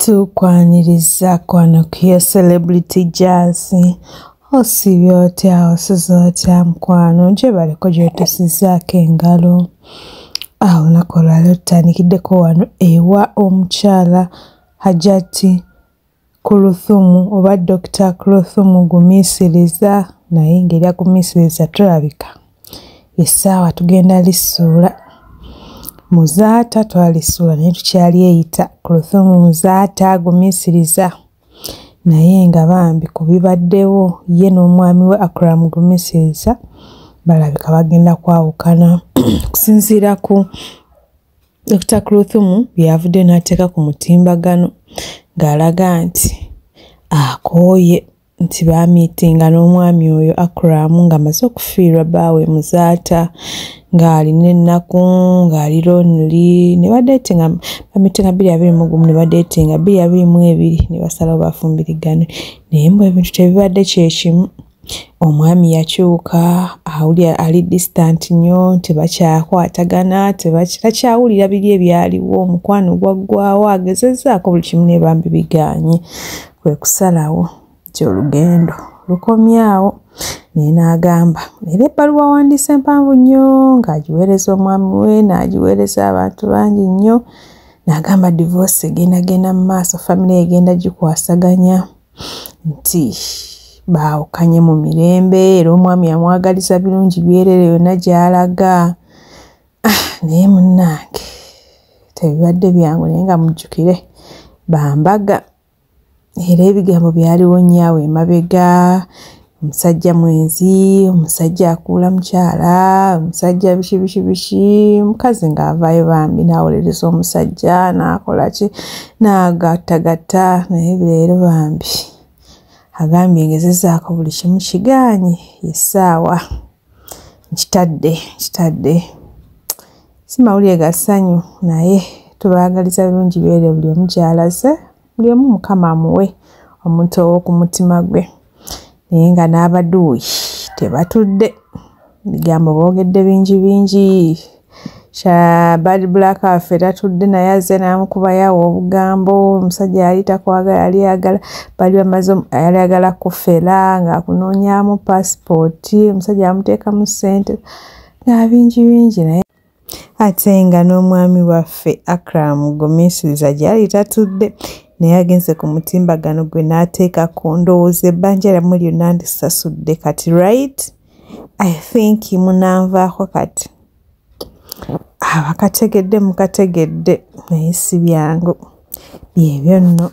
Tukwaniriza kwano ku Celebrity Jazz. Osiibye otya, osuze otya mukwano, gyebaleko gy'otuusizzaako engalo. Olunaku olwaleero tutandikiddeko wano ewa omukyala Hajati Kuluthumu oba Dr. Kuluthumu Gumiisiriza, naye ng'erya Gumiisiriza tulabika essaawa tugenda lisuula. Muzaata twalisuula naye tukyalyeyita Kuluthumu Muzaata Gumiisiriza, naye nga bambi ku bibaddewo ye n'omwami we Akram Gumiisiriza balabika bagenda kwawukana. Okusinziira ku Dr. Kuluthumu by'avuddeyo n'ateeka ku mutimbagano ng'alaga nti akooye, nti baamiitinga n'omwami oyo Akram ng'amaze okufiirwa bbaawe Muzaata, ng'alina ennaku, ng'ali lonely, ne badeetinga, bamiitinga 2021 ne badeetinga 2022 ne basalawo bafumbirigane, naye mbu ebintu tebibadde kye kimu. Omwami yakyuka, awulira ali distant nnyo, tebakyakwatagana, takyawulira biri ebyaliwo, omukwano gwaggwawo, agezezzaako buli kimu naye bambi bigaanye. Kwe kusalawo nti olugendo lukomye awo, naye n'agamba era ebbaluwa awandiise mpanvu nnyo ng'agiweereza omwami we n'agiweereza abantu bangi nnyo, n'agamba divorce egenda genda mu maaso, famire egenda gikwasaganya, nti baawukanye mu mirembe, era omwami amwagaliza birungi byereere yonna gy'alaga. Naye munnange tebibadde byangu, naye nga mujjukire bambaga, era ebigambo byaliwo nnyo awo emabega, omusajja mwenzi, omusajja akuula mukyala, omusajja biki biki biki, omukazi ng'avaayo bambi n'awolereza omusajja n'akola ki n'agattagatta, naye leero bambi agambye ngezezzaako buli kimu kigaanye, essaawa nkitadde nkitadde. Si mawulire ga ssanyu, naye tubaagaliza birungi byereere buli omu gy'alaze, buli omu Mukama amuwe omuntu ow'oku mutima gwe. Naye nga n'abaduuyi tebatudde, ebigambo boogedde bingi bingi. Bad Black waffe tatudde, naye azze n'amukubayo awo obugambo, omusajja yali takwagala, yali ayagala bali bamaze yali ayagala kufera ng'akunoonyaamu paasipooti, omusajja yamuteekamu ssente nga bingi bingi, naye ate nga n'omwami waffe Akram Gumiisiriza gy'ali tatudde, naye agenze ku mutimbagano gwe n'ateekako ndowooza ebbanja lyammwe lyonna ndisasudde kati, right? I think munanvaako kati. Abakategedde mukategedde, naye si byangu. Byebyo nno.